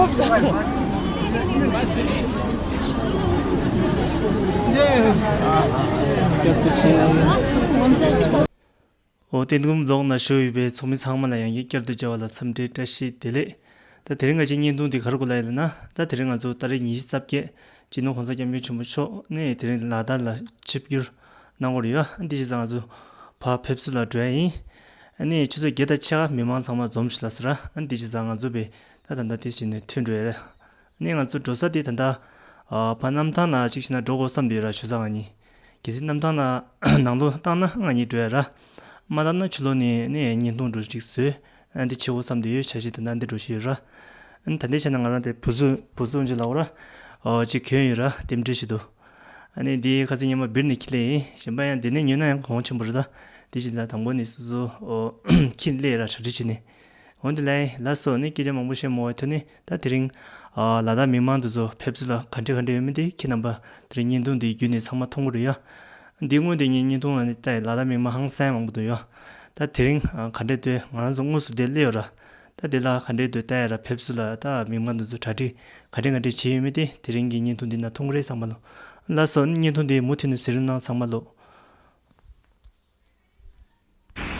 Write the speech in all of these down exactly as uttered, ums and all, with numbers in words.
ཨོ་དེ་འདུག་རྫོང་ན་བཞུགས་ཡོད་པའི་ཚོགས་མི་ཚང་མ་ལ་ཡང་བསྐྱར་དུ་མཇལ་བ་ལ་འཚམས་འདྲི་བཀྲ་ཤིས་བདེ་ལེགས། ད་དེ་རིང་ང་ཚོའི་བརྙན་ཐུང་འདི་ག་རེ་གོ་ལ་ཡིན་ལབ་ན། ད་དེ་རིང་ང་ཚོ་ཏ་རིག་ཉི་ཤུ་རྩ་བརྒྱད་སྤྱི་ནོར་༸གོང་ས་༸སྐྱབས་མགོན་ཆེན་པོ་མཆོག་ནས་དེ་རིང་ལ་དྭགས་ལ་ཆིབས་བསྒྱུར་གནང་གི་ཡོད། འདི་བྱས་ཙང་ང་ཚོ་ཕར་ཕེབས་བསུ་ལ་འགྲོ་ཡ་ཡིན། ཨ་ནི་ཆུ་ཚོད་བརྒྱད་དང་ཕྱེད་ཀ་མི་མང་ཚང་མ་འཛོམས་ཤིག་ལབ་ཟེར། ཨ་ནི་འདི་བྱས་ཙང་ང་ཚོ་བས་ད་ད་ལྟ་དེ་བྱས་ནས་ཐོན་འགྲོ་ཡ་རེད། ཨ་ནི་ང་ཚོ་འགྲོ་ས་དེ་ད་ལྟ་ཨ་ཕར་གནམ་ཐང་ནས་གཅིག་བྱས་ན་འགྲོ་དགོས་བསམ་བསྡད་ཡོད་ར། ཞུ་ས་ང་གཉིས། གལ་སྲིད་གནམ་ཐང་ནས་ནང་ལོགས་བཏང་ན་ང་གཉིས་འགྲོ་ཡ་ར། མ་བཏང་ན་ཕྱི་ལོགས་ནས་ནས་བརྙན་ཐུང་འདྲ་ཅིག་བཟོས། ཨ་འདི་བྱེད་དགོས་བསམ་བསྡད་ཡོད། བྱས་ཙང་ད་ལྟ་འདི་འགྲོ་བཞིན་ཡོད་ར། ཨ་ནི་ད་ལྟའི་ཆ་ནས་ང་རང་དེ་བུ་གཟུགས་བུ་གཟུགས་ཅིག་ལབ་དགོས་ར། ཨོ་ཅིག་གྱོན་ཡོད་ར། རྟེན་འབྲེལ་ཞིག་འདུག་ཨ་ནི་འདི་ཁ་སང་སྔོན་མ་སྦིར་ནས་འཁྱེར་སླེབས་ཡིན། གཞན་པ་ཡང་འདི་ནས་ཉོས་ན་ཡང་གོང་ཆེན་པོ་རེད་ད། དེ་བཞིན་ད་དང་པོ་ནས་སོ་སོ་ཨོ་འཁྱེར་སླེབས་ར། གྲ་སྒྲིག་བྱས་ནས། འོན་ཏེ་ལགས་ལགས་སོ། ནི་སྐད་ཆ་མང་པོ་བཤད་མ་དགོས་པའི་ཐོག་ནས། ད་དེ་རིང་ཨ་ལ་དྭགས་མི་མང་དེ་ཚོ་ཕེབས་བསུ་ལ་ག་འདྲ་ག་འདྲ་ཡོད་མེད་དེ་ཁྱེད་རྣམ་པ་དེ་རིང་བརྙན་ཐུང་འདི་བརྒྱུད་ནས་ཚང་མ་མཐོང་གི་རེད་ཡ། འདི་སྔོན་དེ་ངས་བརྙན་ཐུང་ལ་ནི་ལྟ་ཡི། ལ་དྭགས་མི་མང་ཧང་སང་མང་པོ་འདུག་ཡ། ད་དེ་རིང་ཨ་ག་འདྲ་འདུག་ང་རང་ཚོ་དངོས་སུ་དེར་སླེབས་ཡོད་ར། ད་དེ་ལ་ག་འདྲ་འདུག་ལྟ་ཡ་ར། ཕེབས་བསུ་ལ་ད་མི་མང་དེ་ཚོ་གྲ་སྒྲིག་ག་འདྲ་ག་འདྲ་བྱས་ཡོད་མེད་དེ་དེ་རིང་གི་བརྙན་ཐུང་འདི་ནས་མཐོང་གི་རེད། ཚང་མ་ལོ། ལགས་སོ། བརྙན་ཐུང་འདི་མུ་མཐུད་ནས་གཟིགས་རོགས་གནང་། ཚང་མ་ལོ།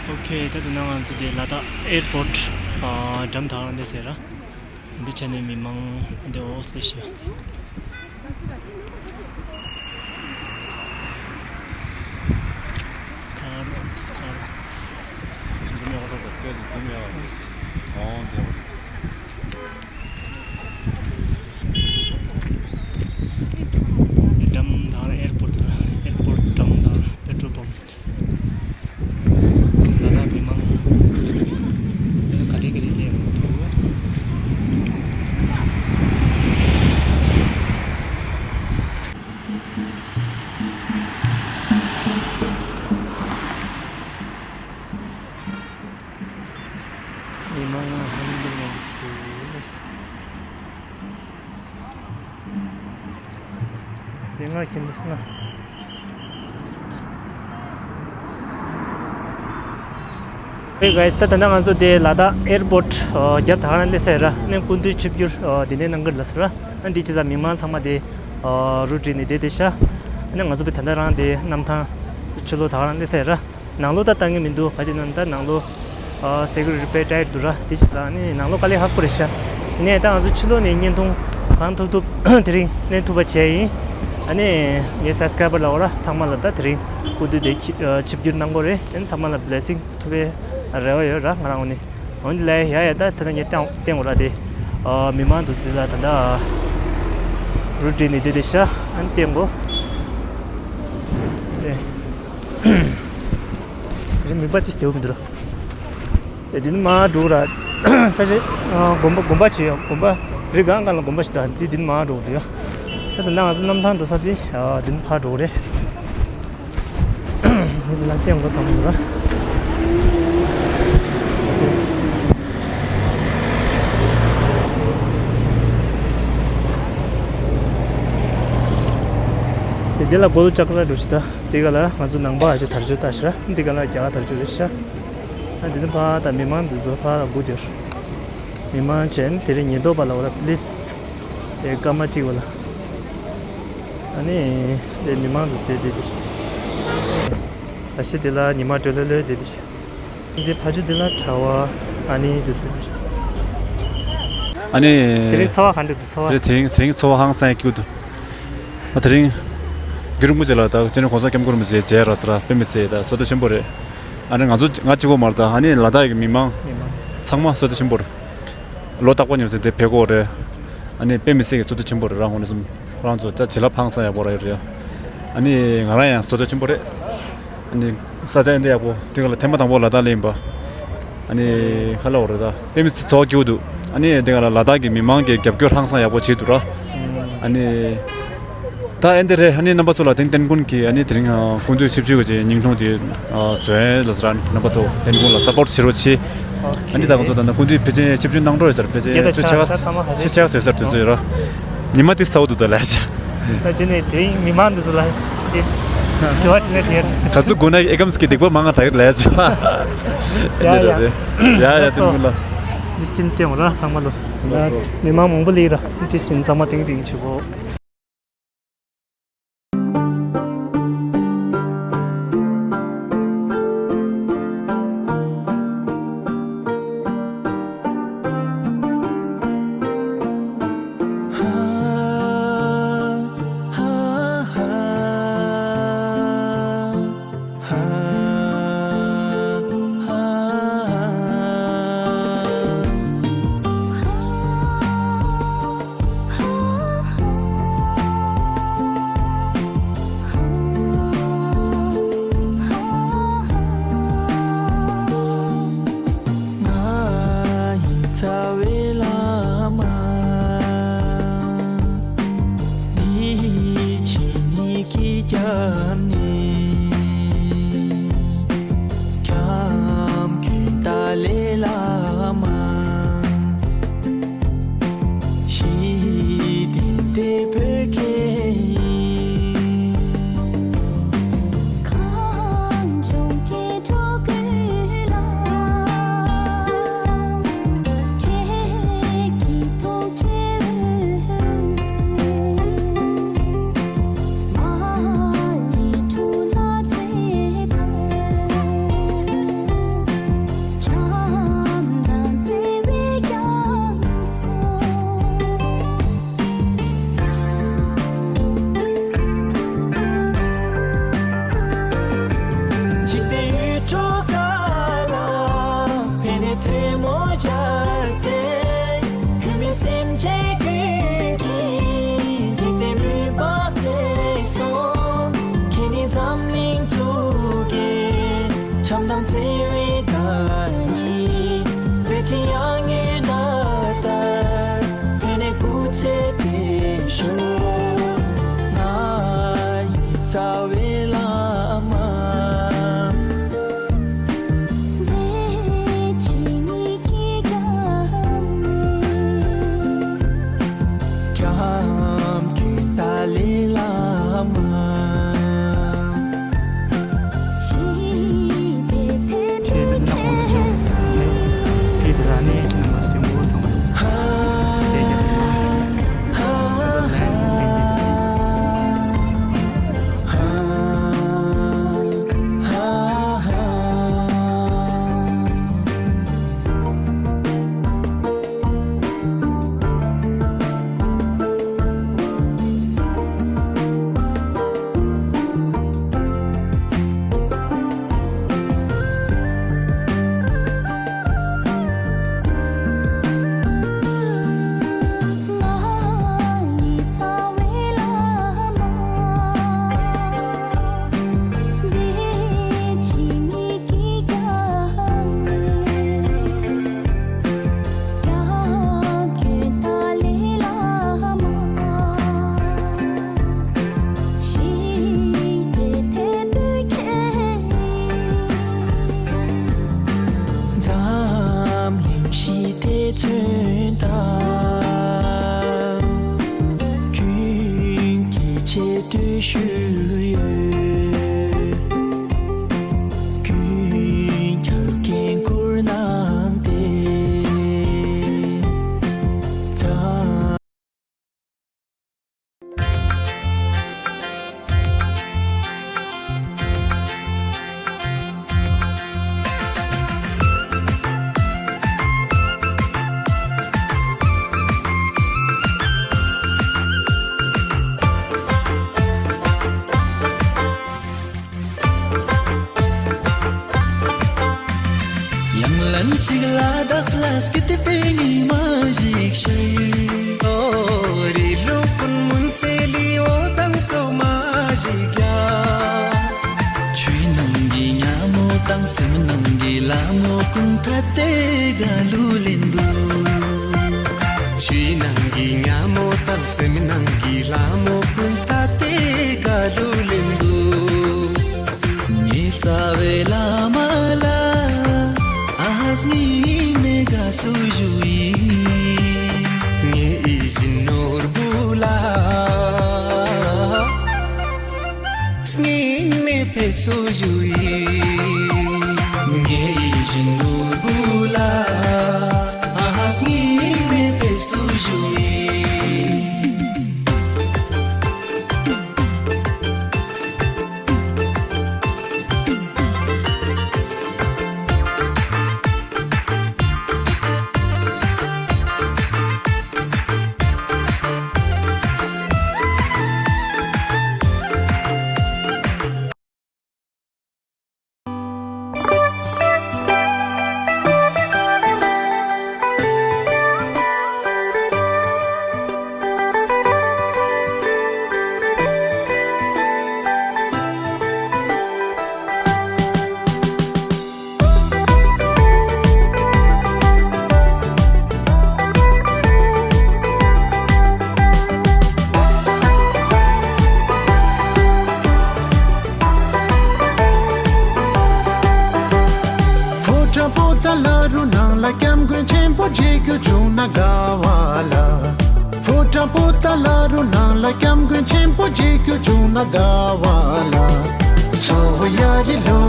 ཨོ་ཁེ། ད་དེ་ན་ང་ཚོ་དེ་ལ་དྭགས་ཨེར་པོར་ཊི་ཨ་འགྲམ་དེ་ལ་སླེབས་ཚར་ར། འདི་ཆ་ནས་མི་མང་འདི་འོ་སླེབས་ཤག་ཁར་ཁར། འགྲམ་དང་ཨེར་པོར་ཊི་དང་ཨེར་པོར་ཊི་འགྲམ་དང་པེ་ཊོལ་པམ། ལ་དྭགས་མི་མང་ག་ལེ་ག་ལེ་སླེབས་འདུག་མི་མང་ཧ་ལས་པ་མང་པོ་འདུག་དེ་སྔ་ཁྱིམ་དུ་སོང་ན། Hey guys, ད་ད་ལྟ་ང་ཚོ་དེ་ལ་དྭགས་ཨེར་པོར་ཊི་རྒྱབ་དེ་ལ་སླེབས་ཚར་ར། ནས་སྐུ་མདུན་ཆིབས་བསྒྱུར་དེ་ནས་གནང་གི་རེད་ལབ་ཟེར་ར། འདི་བྱས་ཙང་མི་མང་ཚང་མ་དེ་རུ་བསྒྲིགས་ནས་བསྡད་བསྡད་ཤག་ཨ་ནི་ང་ཚོ་བས་ད་ལྟ་རང་དེ་གནམ་ཐང་ཕྱི་ལོགས་དེ་ལ་སླེབས་ཚར་ར། ནང་ལོགས་ད་བཏང་གི་མི་འདུག་ག་ཅི་ནང་ད་ནང་ལོགས་ཨ་སེ་ཀུ་རི་ཊི་རི་པེར་སྤྲད་འདུག་ར། དེ་བྱས་ཙང་ནི་ནང་ལོགས་དཀའ་ལས་ཁག་པོ་རེད་ཤག་ནས་ད་ང་ཚོ་ཕྱི་ལོགས་ནས་བརྙན་ཐུང་གང་ཐུབ་ཐུབ་དེ་རིང་ལེན་ཐུབ་པ་བྱས་ཡིན། ཨ་ནི་ངའི་སབ་སི་ཀ་རའི་བར་ལ་འོ་ར་ཚང་མ་ལ་ད་དེ་རིང་སྐུ་མདུན་དེ་ཆིབས་བསྒྱུར་གནང་གི་རེད། ཨ་ནི་ཚང་མ་ལ་བི་ལེ་སིང་ཐོབ་པའི་རེ་བ་ཡོད་ར། ང་རང་ངོས་ནས། འོན་ཏེ་ལས་ཡ་ཡ་ད་ད་ལྟ་ངས་བསྟན་བསྟན་དགོས་ར་དེ། ཨ་མི་མང་དུ་ཟེར་ལ་ད་ལྟ་རུ་བསྒྲིགས་ནས་བསྡད་བསྡད་ཤག་ཨ་ནི་བསྟན་དགོས། དེ་རིང་མི་པ་ཏིས་དེ་འུ་མི་འདུག་ར། དེ་འདི་ནས་མར་འགྲོ་ར། ས་ཆ་ཨ་དགོན་པ་དགོན་པ་ཆེ་ཡ། དགོན་པ་རི་སྒང་སྒང་ལ་དགོན་པ་ཞིག་འདུག་དེ་འདི་ནས་མར་འགྲོ་འདུག་ཡ། ད་ད་ལྟ་ང་ཚོ་གནམ་ཐང་འགྲོ་ས་དེ་ཨ་འདི་ནས་ཕར་འགྲོ་གི་རེད། ལ་སྟེང་འགོ་ཚང་མ་ར། དེ་དེ་ལ་གོལ་ཅཀྲ་འགྲོ་ཤི་ད། དེ་ག་ལ་ང་ཚོ་ནང་པ་ཨ་ཅེ་དར་ཆུ་ལྟ་ཤི་ར། དེ་ག་ལ་རྒྱ་གར་དར་ཆུ་རེད་ཤ། ཨ་དེ་ནི་ཕ་ད་མི་མང་འདི་ཚོ་ཕ་ལ་སྒུག་དེར། མི་མང་ཆེན་དེ་རིང་ཉེན་རྟོག་པ་ལ་འོ་ལ་པི་ལིས་དེ་སྐར་མ་གཅིག་བ་ལ། ཨ་ནི་དེ་མི་མང་དུ་སྟེ་དེ་དེ་ཤི། ད་ཤི་དེ་ལ་ཉི་མ་དྲོད་ལོ་ལོས་དེ་དེ་ཤི། འདི་ཕ་ཆུ་འདི་ལ་གྲྭ་བ་ཨ་ནི་དུ་སུ་དུ་ཤི། ཨ་ནི། དེ་རིང་ཚོར་བ་ག་འདྲ་འདུག་ཚོར་བ། དེ་རིང་དེ་རིང་ཚོར་བ་ཧང་སང་སྐྱིད་འདུག་ཨ་དེ་རིང་རྒྱུན་རིང་པོ་ཅིག་ལ་ད་སྤྱི་ནོར་༸གོང་ས་༸སྐྱབས་མགོན་རིན་པོ་ཆེ་མཇལ་རག་ས་ར། དཔེ་མི་སྲིད་ད་བསོད་བདེ་ཆེན་པོ་རེད། ཨ་ནི་ང་ཚོ་ང་གཅིག་པོ་མ་རེད་ད། ཨ་ནི་ལ་དྭགས་ཀྱི་མི་མང་མི་མང་ཚང་མ་བསོད་བདེ་ཆེན་པོ་རེད། ལོ་རྟག་པར་ཉམས་སེ་དེ་ཕེབས་ཀྱི་ཡོད་རེད། ཨ་ནི་དཔེ་མི་སྲིད་ཀྱི་བསོད་བདེ་ཆེན་པོ་རེད། རང་ངོས་ནས་སོང་རང་ཚོ་ད་བྱིན་རླབས་ཧང་སང་ཡག་པོ་རག་ཡོད་རེད། ཨ་ནི་ང་རང་ཡང་བསོད་བདེ་ཆེན་པོ་རེད། ཨ་ནི་ས་ཆ་འདི་ཡག་པོ་འདི་ག་ལ་ཐེངས་མ་དང་པོ་ལ་དྭགས་ལ་ཡིན་པ། ཨ་ནི་ག་ལ་འོ་རེད་ད། དཔེ་མི་སྲིད་ཚོར་བ་སྐྱིད་པོ་འདུག་ཨ་ནི་འདི་ག་ལ་ལ་དྭགས་ཀྱི་མི་མང་གི་རྒྱབ་སྐྱོར་ཧང་སང་ཡག་པོ་བྱེད་འདུག་ར། ཨ་ནི། ད་ཨེ་འདི་རེད། ཨ་ནི་རྣམ་པ་ཚོ་ལ་དེང་བསྟན་ཀུན་གྱི་ཨ་ནི་དེ་རིང་ཨ་སྐུ་མདུན་ཆིབས་བསྒྱུར་གྱི་བརྙན་ཐུང་དེ་ཨ་བཟོས་ལ་ཟེར། རྣམ་པ་ཚོ་བསྟན་ཀུན་ལ་སབ་པོར་ཊི་བྱེད་རོགས་བྱེད། ཨ་ནི་ད་ང་ཚོ་ད་ནང་སྐུ་མདུན་ཕལ་ཆེར་ཆིབས་བསྒྱུར་གནང་འགྲོ་ཡོད་ཟེར། ཕལ་ཆེར་ཆུ་ཚོད་ཕྱེད་ཀ་ཆུ་ཚོད་ཕྱེད་ཀ་ཟེར་ཟེར་དུས་ཚོད་ཡོད་ར། ཉི་མ་དེ་ཚ་བོ་འདུག་ད་ལས་ཤ། ད་ཅི་ནས་དེ་རིང་མི་མང་འདི་ཚོ་ལ་དེ་དྲི་བ་དྲི་ན་དེ། ག་ཚོད་དགོས་ན་ཨེ་ཀམ་སི་ཀི་སྡིག་པ་མང་ང་ད་ཡོད་ལས་ཆ། ཡ་ཡ་ཡ་ཡ་དེ་མི་ལ། ལིས་ཅིན་ཏེ་འོ་ར་ཚང་མ་ལོ། མི་མང་མང་པོ་སླེབས་ར། དེ་བཞིན་གཙང་མ་ཏིང་ཏིང་བྱེད་གོ། ང་ཡི་རྩ་བའི་བླ་མ། འདི་ཕྱི་གཉིས་ཀྱི་རྒྱབ་ནས། ཁྱམས་ཀྱི་ཏཱ་ལའི་བླ་མ། ཞི་བདེ་དེ་བོད་ཀྱི། གངས་ལྗོངས་ཀྱི་འགྲོ་ཀུན་ལ། ཁྱེད་ཀྱི་ཐུགས་རྗེའི་འོད་ཟེར། མ་ལུས་འཁྲུལ་སྣང་བརྗེད་པར། བྱམས་དང་བརྩེ་བའི་རྒྱ་མཚོ། འཇིག་རྟེན་ཡུལ་གྲུ་ག་ལ། ཕན་བདེའི་ཐལ་མོ་སྦྱར་ཏེ། གུས་མོས་སེམས་ཅན་ཀུན་གྱི། འཇིག་རྟེན་མུན་པ་སེལ་སོང་། ཁྱེད་ནི་འཛམ་གླིང་གཙུག་གི། བྱམས་དང་བརྩེ་བའི་བདག་ཉིད། མཛད་འཕྲིན་ཡང་ཡོད་ན་ལྟར། ཕན་བདེའི་སྐུ་ཚེ་བརྟན་ཤོག་ང་ཡི་རྩ་བའི་བླ་མ། འདི་ཕྱི་གཉིས་ཀྱི་རྒྱབ་ནས། ཁྱམས་ཀྱི་ཏཱ་ལའི་བླ་མ། ཞི་བདེ་དེ་ཁྱེད་ཀྱི་ནང་ཁོང་ཚོ་ཆེ་བ་ཡིན་ནས། དེ་དེ་རང་ནས་ཁྱེད་རྣམ་པ་དེ་མགོ་ཚང་བ་དེ་རྒྱབ་ནས་ཁ་ད་ལན་དེ་དེ་དེ། འཛམ་གླིང་ཞི་བདེ་མཚོན་དང་། ཀུན་གྱི་ཆེད་དུ་ཞུ་ཡོད། ཀུན་ཀྱང་འགན་འཁུར་གནང་སྟེ། འཛམ། ཡང་ལན་གཅིག་ལ་དྭགས་ལ་སྐྱིད་པའི་ཉི་མ་ཞིག་ཤར། ཨོ་རི་ལུང་ཀུན་མུན་སེལ་ལི་འོ་དང་སོ་མ་ཞིག་རྒྱག་ཆུའི་ནང་གི་ཉ་མོ་དང་སེམས་ནང་གི་ལ་མོ་ཀུན་ཐ་དེ་ག་ལུ་ལེན་འདུག་ཆུའི་ནང་གི་ཉ་མོ་དང་སེམས་ནང་གི་ལ་མོ་ཀུན་ཐ་དེ་ག་ལུ་ལེན་འདུག་ངའི་རྩ་བའི་བླ་མ་ལ་ཨ་ཧ་སྙིང་ནས་དགའ་བསུ་ཞུ་ཡིན། ངའི་ཡིད་བཞིན་ནོར་བུ་ལ་སྙིང་ནས་ཕེབས་བསུ་ཞུ་ཡིན། ངའི་ཡིད་བཞིན་ནོར་བུ་ལ་ཨ་ཧ་སྙིང་ནས་ཕེབས་ ཕོ་བྲང་པོ་ཏཱ་ལ་རུ་ནང་ལ་སྐྱབས་མགོན་ཆེན་པོ་མཇལ་རྒྱུ་བྱུང་ན་དགའ་བ་ལ། ཕོ་བྲང་པོ་ཏཱ་ལ་རུ་ནང་ལ་སྐྱབས་མགོན་ཆེན་པོ་མཇལ་རྒྱུ་བྱུང་ན་དགའ་བ་ལ། སོ་ཡ་རི་ལོ་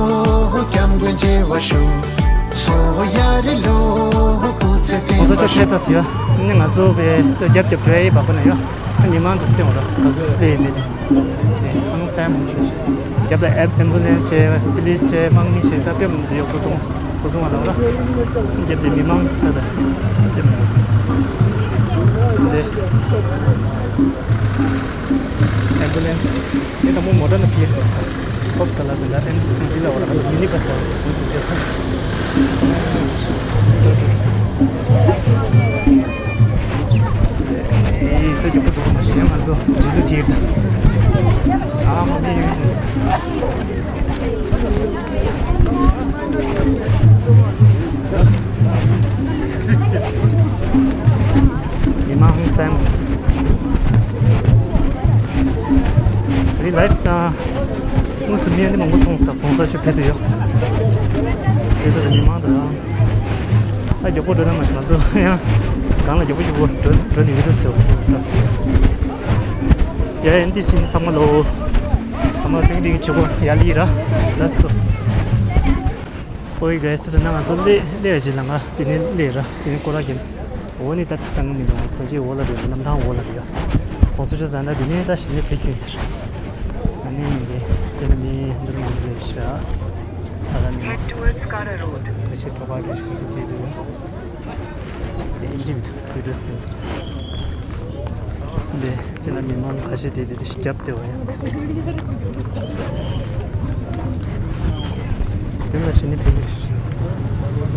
སྐྱབས་མགོན་མཇལ་བར་ཤོག་སོ་ཡ་རི་ལོ་སྐུ་ཚེ་བརྟན་པར་ཤོག་ཁོང་ཚོ་ཆོས་ཆོས་ས་ཟེར་ཡ། ནི་ང་ཚོ་བའི་རྒྱབ་རྒྱབ་འགྲོ་ཡ་ཡི་བ་ཁོ་ན་ཡ། མི་མང་དུ་སྟེང་བ་ལ་ང་ཚོ་སླེབས་མེད་དེ། དེ་ཧང་སང་མང་ཆེ་རྒྱབ་ལ་ཨེམ་བུ་ལན་སི་བྱས་པུ་ལི་སི་བྱས་དམག་མི་བྱས་ད་དཔེ་མང་དུ་ཡོད་སྐུ་སྲུང་སྐུ་སྲུང་བ་ལ་བ་རྒྱབ་དེ་མི་མང་ད་ད་དེ་མང་དེ། ཨེམ་བུ་ལན་སི་དེ་དང་པོ་མོ་ཊ་ནང་ཕེབས་སོང་། ཧོབ་ད་ལ་དེ་ལ་ཨེམ་བུ་ལན་སི་དེ་ལ་བ་ལ་ང་ཚོ་མི་ནི་བྷ་སི་ལ་ང་ཚོ་ཕེབས་སོང་། ཨེ་ད་མགྱོགས་པོ་འགྲོ་མ་ཤེས་ང་ཚོ་འབྲེལ་གཏུག་དེ་ཨ་མ་མི་ཡོད། མི་མང་སེམས་རི་ལའིབ་དང་དངོས་སུ་མི་ཡང་མང་པོ་མཐོང་སོང་། གོང་ས་མཆོག་ཕེབས་དུས་ཡོད། དེ་ཚོ་མི་མང་དང་ཨ་མགྱོགས་པོ་འགྲོ་ན་མ་ང་ཚོ་ཡང་གང་ལ་མགྱོགས་པོ་མགྱོགས་པོ་འགྲོ་འགྲོ་ནས་ཡོད་དུས་ཡ་ཡ་འདི་ཕྱིན་ཚང་མ་ལོ་ཚང་མ་ཏིང་ཏིང་བྱེད་དགོས་ཡ་ལི་ར་ལ་སོ། ཨོའི་གེ་སི་ད་ན་ང་ཚོ་སླེབས་སླེབས་ཡ་ཅིག་ལ་ང་དེ་ནས་སླེབས་ར་དེ་ནས་སྐོར་ར་གྱིན་འོ་ནི་ད་ད་ང་མི་འདུག་ང་ཚོ་ད་ཅིག་འོག་ལ་རེད། གནམ་ཐང་འོག་ལ་རེད་ཡ། ཁོང་ཚོ་ཆ་ད་ན་དེ་ནས་ད་ཞི་ནས་ཕེབས་ཀྱིན་ཚར། ཨ་ནི་མི་འདི་དེ་ནས་མི་འདི་རུ་མི་འདི་རེད་ཤག་ད་ད་ནི་Head towards Kara Road. ད་ཆེ་ཐོག་པ་གི་ཞིག་ཞིག་དེ་དུ་ཡ། དེ་ཨིན་ཇི་བི་དུ་བི་ཌི་ཡོ་སི་འདི། དེ་ལ་མི་མང་ཁ་ཤས་དེ་དེ་དེ་ཞིག་རྒྱབ་སྟེ་བ་ཡ། དེ་ལ་ཞི་ནི་ཕེབས་ཡོད།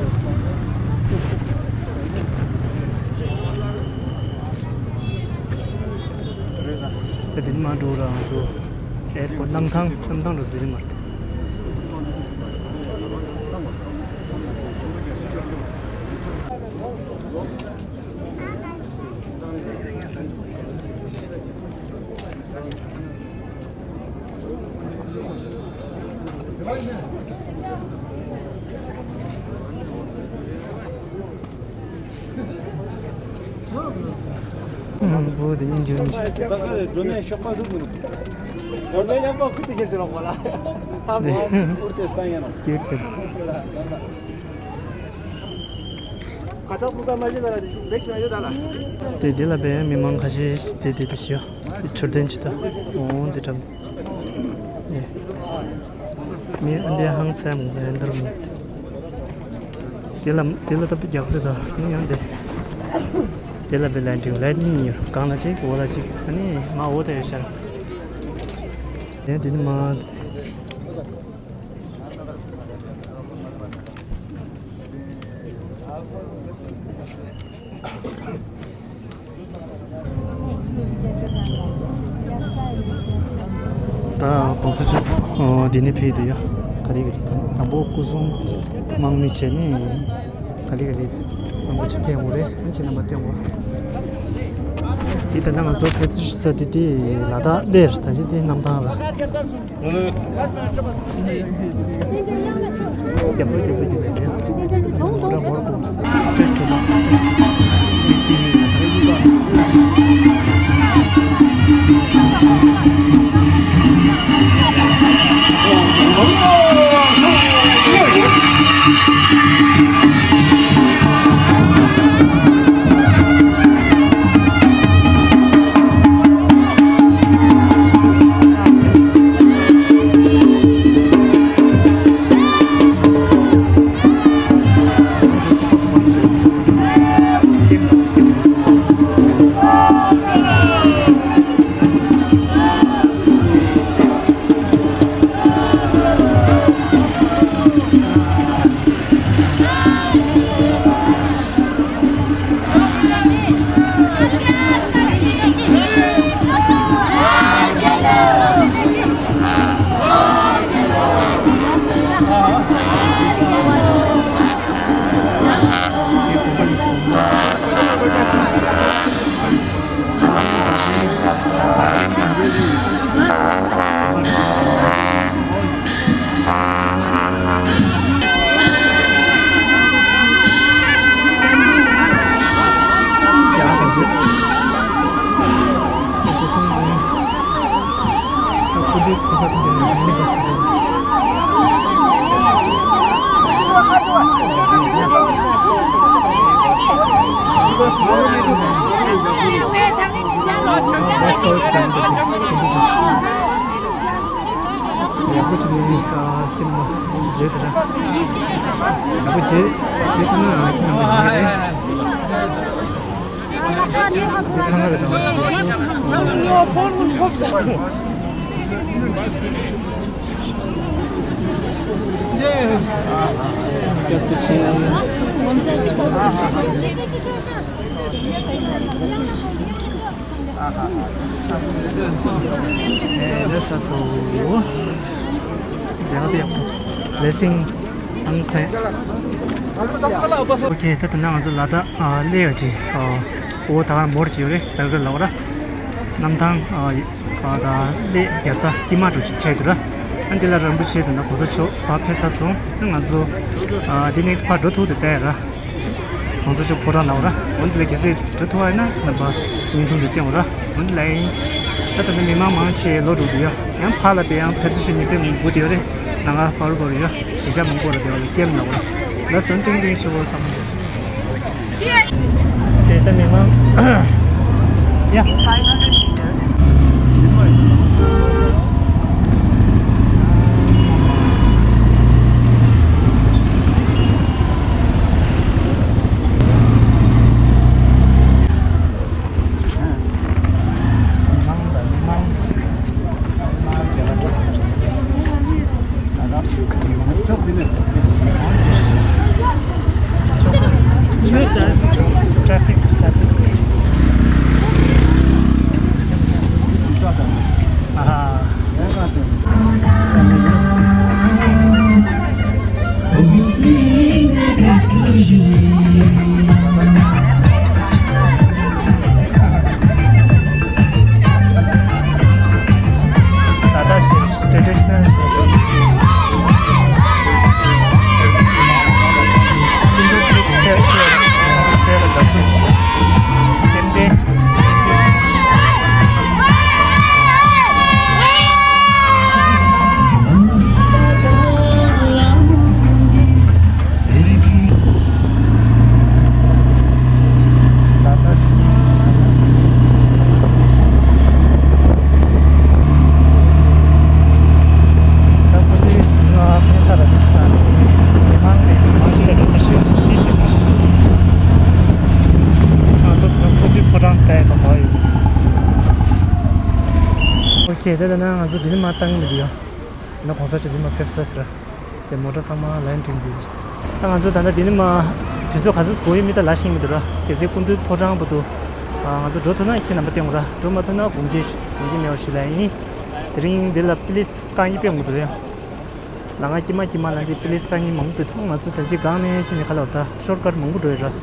དེ་དེ་ནི་མ་འགྲོ་ར་ང་ཚོ་ཨེར་པོར་ཊི་གནམ་ཐང་གནམ་ཐང་འགྲོ་དེ་རི་མ་རེད། ཨ་བོ་དེ་ཡིན་རྒྱུ་ཡིན། ད་ག་རེ་སྒྲོན་མེ་ཤོག་པ་ཟུག་མི་འདུག་སྒྲོན་མེ་ཉམས་པ་ཁུར་ཏེ་ཁྱེར་སོང་བ་ལ། ཧ་གོ་ཨ་ཁུར་ཏེ་སྟངས་ཡིན་ནོ། ཀྱེ་ཀྱེ། ཁ་ཐག་ཕུག་ཐག་མ་བྱེད་ན་ར་འདེགས་ཀྱང་ཡོད་ད་ལ། དེ་དེ་ལ་བས་མི་མང་ཁ་ཤས་དེ་དེ་དེ་ཤི་ཡ། མཆོད་རྟེན་ཅི་ད། འོང་དེ་འགྲམ། ཨེ། མི་ཨ་འདི་ཧང་སང་མོ་འདི་འདར་མོ། དེ་ལ་དེ་ལ་ད་བི་རྒྱག་ཟེར་ད་ནི་ཡང་དེ། དེ་ལ་བི་ལན་ཀྲིང་ལན་ནི་ཡོད་གང་ལ་ཅིག་འོ་ལ་ཅིག་ཨ་ནི་མ་འོ་དེ་ཡོད་ཤར། དེ་དེ་ནི་མ། ད་གོང་ས་མཆོག་འདི་ནས་ཕེབས་འདུག་ཡ། ག་རེ་ག་རེ་དང་དང་པོ་སྐུ་སྲུང་དམག་མི་བྱས་ནས་ག་རེ་ག་རེ་རིན་པོ་ཆེ་ཕེབས་འོང་རེད། ཁྱེད་རྣམ་པ་སྟོན་གོ། འདི་ད་ལྟ་ང་ཚོ་ཕེབས་བསུ་ཞུ་ས་དེ་དེ་ལ་དྭགས་སླེབས་ད་ཅི་དེ་གནམ་ཐང་ལ། ཡག་པོ་བྱས་ནས་ཨ་ཁྱེད་རྣམ་པ་མཇལ་དེ་ལ། ཡག་པོ་མཇལ་མཇལ་ཐུབ་ན་ཨ་ཁྱེད་རྣམ་པ་མཇལ་རེད། ཚང་མ་རེད་དང་། སྐྱབས་སུ་མཆི། ལས་ས་སོ། ཇ་བ་ཡག་ཐུབ། Blessing ཨང་སན། ཨོ་ཁེ། ད་ད་ནང་ང་ཚོ་ལ་དྭགས་ཨ་གླེ་ཡ་ཅི་ཨ་འོ་ད་ག་མོར་ཅི་ཡོད་རེད། ཟ་གི་ལ་བ་ར། གནམ་ཐང་ཨ་ཨ་ད་གླེ་རྒྱལ་ས་ཀྱི་མ་འགྲོ་ཅིག་ཆགས་འདུག་ར། ཨ་འདི་ལ་རིན་པོ་ཆེ་དང་གོང་ས་མཆོག་ཕར་ཕེབས་ཚར་སོང་། ཨ་ང་ཚོ་ཨ་འདི་ནེག་སི་ཕར་འགྲོ་ཐུབ་དེ་ལྟ་ཡ་ར། གོང་ས་མཆོག་ཕོ་བྲང་ལ་བ་ར། འོན་ཏེ་ལ་གལ་སྲིད་འགྲོ་ཐུབ་པ་ཡིན་ན་རྣམ་པ་བརྙན་ཐུང་འདི་སྟོན་བ་ར། འོན་ཏེ་ལ་ཡིན། ད་ད་ནི་མི་མང་མང་ཆེ་ལོ་དྲུག་ཏུ་ཡོད། ཡང་ཕར་ལ་དེ་ཡང་ཕེབས་བསུ་ཞུ་མཁན་དཔེ་མང་པོ་དེ་ཡོད་རེད། ནང་ང་ཕར་བར་ཡོད། གཞིས་ཆགས་མང་པོ་ར་དེ་བ་ལ་སྐྱེལ་ན་བ་ར། ལ་སོན་ཏིང་ཏིང་ཆེ་བོ་ཚང་མ་རེད། དེ་ད་མི་མང་། ཡ། Traffic, traffic. Aha. Traditional. ཨོ་ཁེ། ད་ལྟ་ན་ང་ཚོ་འདི་ནས་མར་བཏང་གི་མི་འདུག་ཡ། ཡིན་ན་གོང་ས་མཆོག་འདི་མར་ཕེབས་ས་ཟེར། དེ་མོ་ཊ་ཚང་མ་ལན་ཀྲིང་གི། ད་ང་ཚོ་ད་ལྟ་འདི་ནས་མར་དུས་ཚོད་ག་ཚོད་འགོར་ཡོད་མེད་ད་ལབ་ཤེས་ཀྱི་མི་འདུག་ར། གལ་སྲིད་སྐུ་མདུན་ཕོ་བྲང་བར་དུ་ང་ཚོ་འགྲོ་ཐུབ་ན་ཁྱེད་རྣམ་པ་སྟོན་དགོས་ར། འགྲོ་མ་ཐུབ་ན་དགོངས་འགལ་དགོངས་འགལ་མེད་པ་ཞུ་ལ་ཡིན། དེ་རིང་འདི་ལ་པི་ལི་སི་རྐང་གཉིས་ཕེབས་འགྲོ་རེད། ལ་ང་ཀྱི་མ་ཀྱི་མ་ལ་འདི་པི་ལི་སི་རྐང་གཉིས་མང་པོ་འདུག་ང་ཚོ་ད་ཅི་སྒང་ནས་ཤི་ནས་ཁ་ལོ་ད་ཤོར་ཀཊ་མང་པོ་འགྲོ་ཡོད་ར།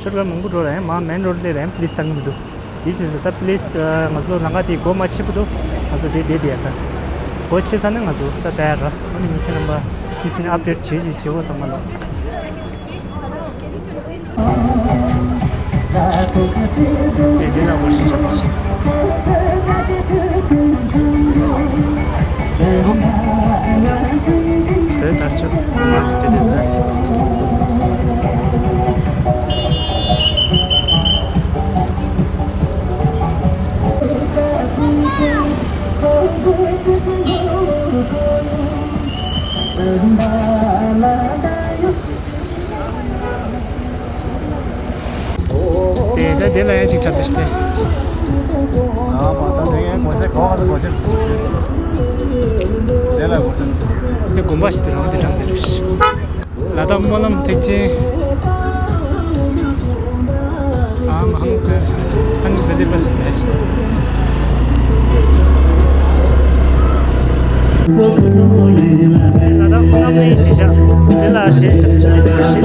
ཤོར་ཀཊ་མང་པོ་འགྲོ་ར་ཡང་མ་མེན་རོ་ཌི་སླེབས་ར་ཡང་པི་ལི་སི་བཏང་གི་མི་འདུག་དེ་བྱས་ཙང་ད་པི་ལི་སི་ང་ཚོ་ལམ་ཁ་དེ་སྒོ་མ་ཕྱེ་བར་དུ་ང་ཚོ་དེ་བསྡད་བསྡད་ཡ་ད། སྒོ་ཕྱེ་ཚར་ན་ང་ཚོ་ད་ལྟ་ཡ་ར། ཨ་ནི་མི་ཁྱེད་རྣམ་པ་དེ་བྱས་ནས་ཨབ་ཌེཊ་བྱེད་ཅིག་བྱེད་འོ་བསམ་མ་ལོ། དེ་འདི་ལ་ངོ་ཤེས་བྱ་དགོས། དེ་ལྟར་ཆོག་མ་དེ་དེ་ལྟར། དེ་ད་དེ་ལ་ཡང་ཅིག་འཁྲབ་སྟེ་ཤི་སྟེ། ཨ་མ་ད་དེ་ཡང་སྒོ་ཟེར་གོ་བ་སྒོ་ཟེར་སུ་ཞེས། དེ་ལ་སྒོ་ཟེར་སུ། དེ་དགོན་པ་ཞིག་ཏུ་རང་དེ་འགྲམ་དེ་རེད། ལ་དྭགས་སྨོན་ལམ་ཐེག་ཆེན། ཨ་མ་ཧང་སེ་ཧང་སེ་ཧང་བེ་ལི་བེ་ལི་ལེ་ཤི། ལ་དྭགས་བསོད་ནམས་གླིང་ཞེས་བྱ། འདི་ལ་ཞེས་བྱ།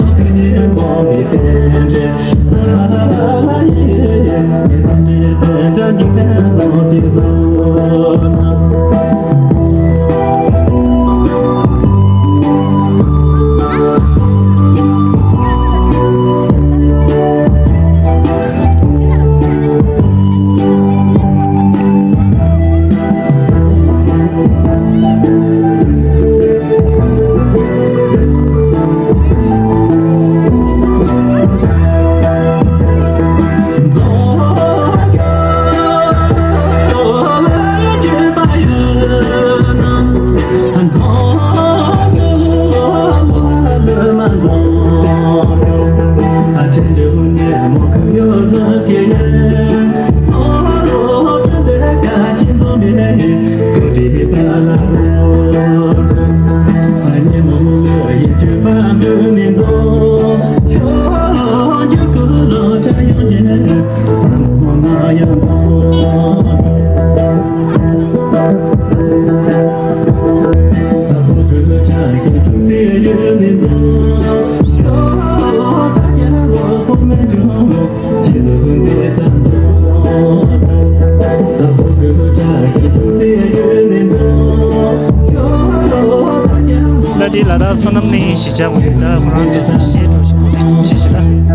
ལ་དེ་ལ་དྭགས་བསོད་ནམས་གླིང་གཞིས་ཆགས་ངོས་ད་ཁོ་རང་ཚོ་གཞས་འགྲོ་ཞིག་གོ་སྒྲིག་བྱེད་ཤིག་ལ།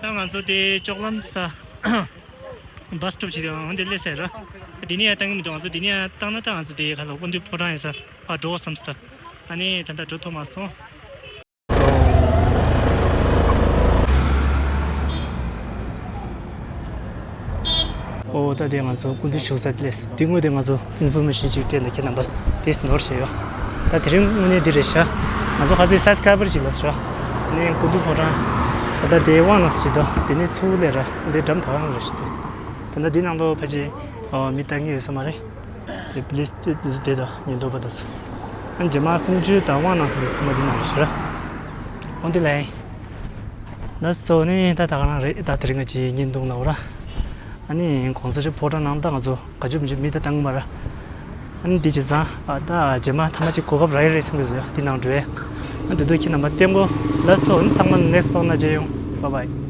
ད་ང་ཚོ་དེ་ལྕོག་ལམ་ས་བྷ་སི་སི་ཊོབ་ཅིག་དང་འོན་ཏེ་སླེབས་ཟེར་ར། དེ་ནས་ཡར་བཏང་གི་མི་འདུག་ང་ཚོ་དེ་ནས་ཡར་བཏང་ན་ད་ང་ཚོ་དེ་ག་ལ་སྐུ་མདུན་ཕོ་བྲང་ཡིན་ས་ཕར་འགྲོ་བསམ་སོང་ད། ཨ་ནི་ད་ལྟ་འགྲོ་ཐུབ་མ་སོང་། ཨོ་ད་དེ་ང་ཚོ་སྐུ་མདུན་བཞུགས་ས་དེ་ལས་དེ་དངོས་དེ་ང་ཚོ་ཨིན་ཕོར་མེ་ཤན་ཅིག་སྤྲད་ན་ཁྱེད་རྣམ་པ་དེ་ནོར་བྱས་ཡོད། ད་དེ་རིང་དངོས་གནས་འདི་རེད་ཤག་ང་ཚོ་ཁ་སང་སབ་སི་ཀ་རའེ་བར་ཅིག་ལ་ཤག་ནས་སྐུ་མདུན་ཕོ་བྲང་། ད་ལྟ་དེ་དབང་ནང་ཞིག་དང་དེ་ནས་ཚུར་ལས་ར་དེ་འགྲམ་ཐག་རང་རེད་ཤག་དེ། ད་ལྟ་དེ་ནང་ལོགས་ཕལ་ཆེར་ཨོ་མི་ལྟ་མཁན་ཡོད་ས་མ་རེད། དེ་པི་ལིས་དེ་དེ་དང་ཉེན་རྟོག་པ་དང་ཚོ། ཨ་ནི་རྗེས་མ་གསུམ་བཅུའི་ད་དབང་ནང་ས་དེ་ཚང་མ་དེ་ནང་རེད་ཤག་འོན་ཏེ་ལའི། ལགས་སོ་ནི་ད་ད་ག་རང་རེད། ད་དེ་རིང་ང་ཅིག་བརྙན་ཐུང་ལ་འོ་ར། ཨ་ནི་གོང་ས་མཆོག་ཕོ་བྲང་ནང་ད་ང་ཚོ་ག་ཅུ་མི་ཅུ་མི་ད་བཏང་གི་མ་ར། ཨ་ནི་འདི་བྱས་ཙང་ཨ་ད་རྗེས་མ་ཐ་མ་ཅིག་གོ་སྐབས་རག་ཡི་རེད་བསམ་གི་འདུག་དེ་ནང་འགྲོ་ཡས། ཨ་འདི་དུས་ཁྱེད་རྣམ་པ་བརྟན་པོ། ལགས་སོ་ནི་ཚང་མ་ནེག་སི་བི་ལོག་ན་མཇལ་ཡོང་། བཱའི་བཱའི།